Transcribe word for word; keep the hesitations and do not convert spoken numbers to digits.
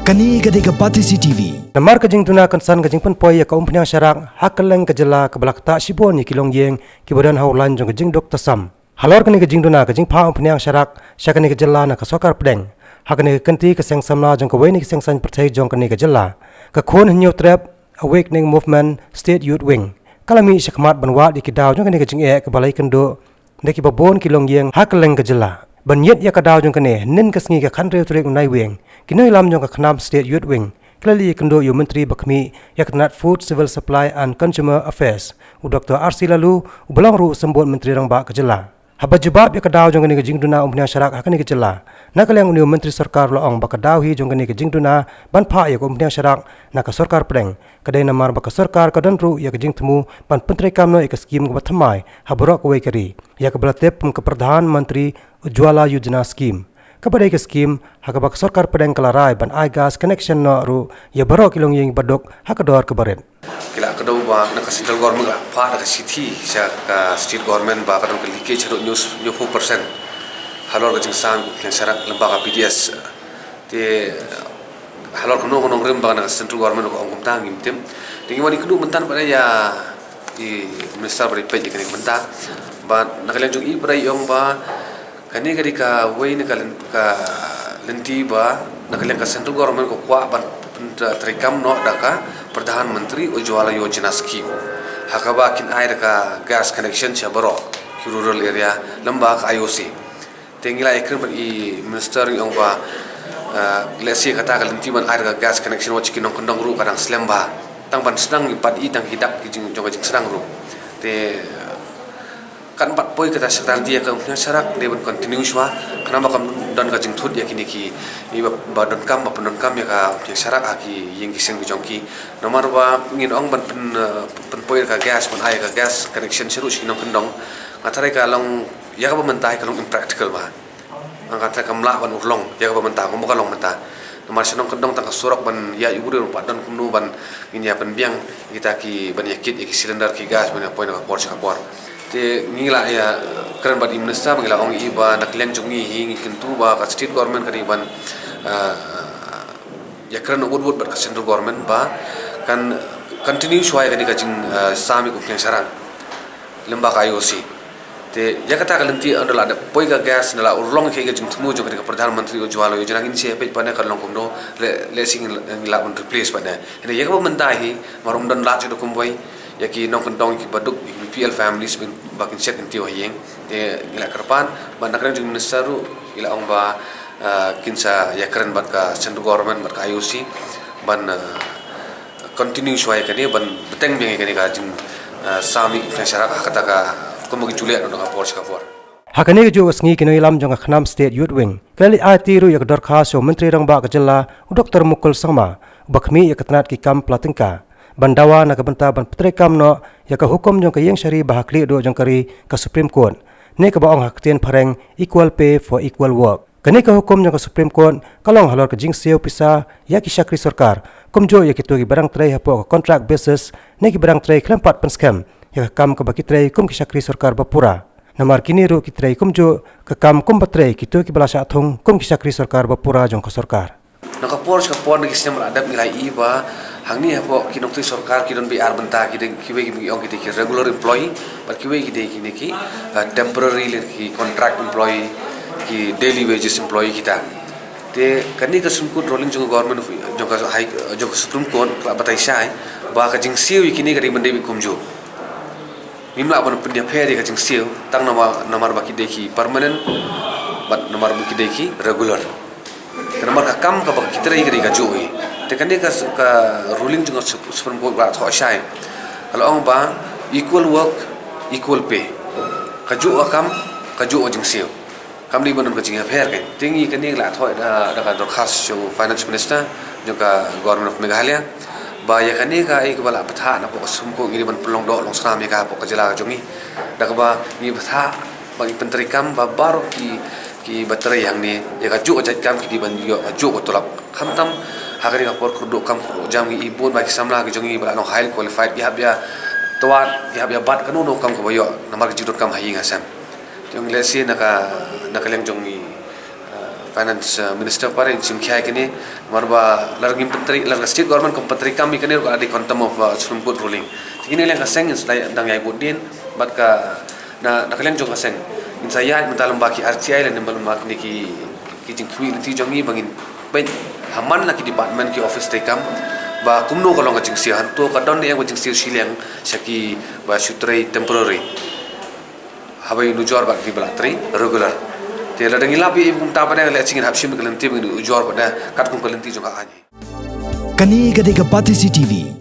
Kane ka dei ka Batesi T V. Namar ka jingduna kynsan ka jingpynpoi ïa ka umphniang sharak ha kylleng ka jylla kaba la ktah shibun ïa ki longïing kiba don ha u lain jong ka jingduk tasam. Halor kane ka jingduna ka jingphah umphniang sharak sha kane ka jylla na ka sorkar pdeng, ha kane ka kynti ka seng samla jong kawei na ki seng saiñ pyrthei jong kane ka jylla, ka Khun Hynñiewtrep Awakening Movement State Youth Wing, ka la mih shakhmat ban wad ïa ki daw jong kane ka jingeh kaba la ïakynduh da kiba bun ki longïing ha kylleng ka jylla. Ban ïit ïa ka daw jong kane, hynnin ka sngi ka khathynriew tarik u Naiwieng, ki nongïalam jong ka KHNAM State Youth Wing ki la leit ïakynduh ïa u Myntri ba khmih ïa ka tnat Food, Civil Supply and Consumer Affairs, u Doctor R C Laloo, uba long ruh u Symbud Myntri Rangbah ka jylla. Haba jubab ïa ka daw jong kane ka jingduna umphniang sharak ha kane ka jylla, na ka liang une u Myntri Sorkar u la ong ba ka daw hi jong kane ka jingduna ban phah ïa ka umphniang sharak na ka sorkar pdeng ka dei namar ba ka sorkar ka don ruh ïa ka jingthmu ban pyntreikam noh ïa ka skim kaba thymmai ha baroh kawei ka ri, ïa kaba la tip kum ka Pradhan Mantri Ujjwala Yojana Scheme, kaba dei ka skim ha kaba ka sorkar pdeng ka la rai ban ai gas connection noh ruh ïa baroh ki longïing ba duk ha ka dor kaba rit. Ki la kdew ba na ka central government ka la phah da ka shithi sha ka state government ba ka don ka leakage haduh hynñiew, hynñiewphew percent halor ka jingsam umphniang sharak lyngba ka P D S. Te halor kano kano nongrim ba na ka central government ka ong kumta ngim tip. Te ngi wan ïakynduh mynta pat ïa i minister ba dei peit ïa kane mynta. Ba na ka liang jong i pat i ong ba kane ka dei kawei na ka lyn-, ka lynti ba na ka liang ka central government ka kwah ban pyntreikam noh da ka Pradhan Mantri Ujjwala Yojana Scheme, ha kaba kin ai da ka gas connection sha baroh ki rural area lyngba ka I O C. Te ngi la ïakren bad i minister, i ong ba, eh, lehse kata ka lynti ban ai da ka gas connection wat sha ki nongkyndong ruh ka dang slem bha, tang ban sdang i pat i tang ki dak ki jing, jong ka jingsdang ruh. Te kan pat poi kata sha kata lynti ïa ka umphniang sharak dei ban continue shuwa, khnang ba kam don ka jingthut ïa kine ki, i ba, ba donkam, ba pyndonkam ïa ka umphniang sharak ha ki ïing ki sem ki jong ki. Namar ba ngin ong ban pyn, eh, pynpoi ka gas, ban ai ka gas connection sha ruh sha ki nongkyndong, nga tharai ka long, ïa kaba mynta ka long impractical bha. Nga tharai kam lah ban urlong ïa kaba mynta, kumba ka long mynta. Namar sha nongkyndong tang ka surok ban ïaid u briew, pat don kumno ban ngin ïa pynbiang kita ki ban ïa kit ïa ki cylinder ki gas ban ïa poi na ka por sha ka por. Te ngi la ïakren bad i minister ba ngi la ong ïa i ba na ka liang jong ngi hi ngi kyntu ba ka state government ka dei ban, ah, ïakren wut wut bad ka central government ba kan continue shuwa ïa kane ka jing, ah, sam ïa ka umphniang sharak lyngba ka I O C. Te ïa kata ka lynti ynda la dep poi ka gas, ynda la urlong ïa ka jingthmu jong ka Pradhan Mantri Ujjwala Yojana, ngin sa peit pat ne ka long kumno, leh, lehse ngin, ngin lah ban replace pat ne. Hynrei ïa kaba mynta hi namar um don lad shuh da kumwei, ïa ki nongkyndong, ïa ki baduk, ïa ki B P L families ba kin shet kin tiew ha ïing. Te ngi la kyrpad bad na ka liang jong i minister ruh i la ong ba, ah, kin sa ïakren bad ka central government bad ka I O C ban, ah, continue shuwa ïa kane ban bteng biang ïa kane ka jing, ah, sam ïa ka umphniang sharak ha kata ka, kumba ki ju leh na ka por sha ka por. Ha kane kajuh ka sngi ki nongïalam jong ka KHNAM State Youth Wing ki la leit aiti ruh ïa ka dorkhas sha u Myntri Rangbah ka jylla u Doctor Mukul Sangma, uba khmih ïa ka tnat ki kam pla tyngka, ban dawa na ka bynta ban pyntreikam noh ïa ka hukum jong ka ïingshari ba ha khlieh duh jong ka ri, ka Supreme Court, ne kaba ong ha ka ktien phareng Equal Pay for Equal Work. Kane ka hukum jong ka Supreme Court ka long halor ka jingsiew pisa ïa ki shakri sorkar, kumjuh ïa kito kiba dang trei hapoh ka contract basis ne kiba dang trei khlem pat pynskhem ïa ka kam kaba ki trei kum ki shakri sorkar ba pura. Namar kine ruh ki trei kumjuh ka kam kumba trei kito kiba la shah thung kum ki shakri sorkar ba pura jong ka sorkar. Na ka por sha ka por, na ki snem ba la dep ngi la ïohi ba hangne hapoh ki nongtrei sorkar ki don beit ar bynta, ki dei, kiwei ki ong ki dei ki regular employee bad kiwei ki dei kine ki, ah, temporary lane ki contract employee, ki daily wages employee kita. Te kane ka Supreme Court ruling jong ka government of, jong ka high, jong ka Supreme Court ka la batai shai ba ka jingsiew ïa kine ka dei ban dei beit kumjuh. Ngim lah ban pynïapher ïa ka jingsiew tang namar, namar ba ki dei ki permanent bad namar ba ki dei ki regular. Namar ka kam kaba ki trei ka dei kajuh hi. Te kane ka, ka ruling jong ka Sup-, Supreme Court ka la thoh shai. Ka la ong ba equal work, equal pay. Kajuh ka kam, kajuh ka jingsiew. Kam dei ban don ka jingïapher kein. Te ngi kane la thoh da, da ka dorkhas sha u Finance Minister jong ka Government of Meghalaya ba ïa kane kaei kaba la bthah na hapoh ka Supreme Court ngi dei ban pynlong doh long snam ïa ka hapoh ka jylla ka jong ngi. Da kaba ngi bthah ba ngi pyntreikam ba baroh ki, kiba trei hangne ïa kajuh ka jait kam ki dei ban ïoh kajuh ka tulop. Khamtam ha kane ka por kyrduh kam kyrduh jam ngi i bun ba ki samla ki jong ngi ba la long highly qualified, ki hap ïa twad, ki hap ïa bat kano kano kam kaba ïoh namar ka jingdonkam ha ïing ha sem. Te ong lehse na ka, na ka liang jong ngi, eh, Finance uh, Minister para in shim khia kane, namar ba lada ngim pyntreikam, lada ka state government kam pyntreikam ïa kane ruh ka dei contempt of uh, Supreme Court ruling. Te kine leng ka seng in sa dang ïai bud dien bad ka na na ka liang jong ka seng in sa ïaid mynta lem bad ki R T I lane lem bad kine ki ki jingkhmih lynti jong ngi ba ngin peit ha man la ki department ki office treikam ba kumno ka long ka jingsiew, hangto ka don ne em ka jingsiew shiliang sha kiba shu trei temporary. Haba ïa nujor bad kiba la trei regular. Te lada ngi lap ïa kumta pat, lehse ngin hap shim ka lynti ba ngin ujor pat katkum ka lynti jong ka aiñ. Kane ka dei ka Batesi T V,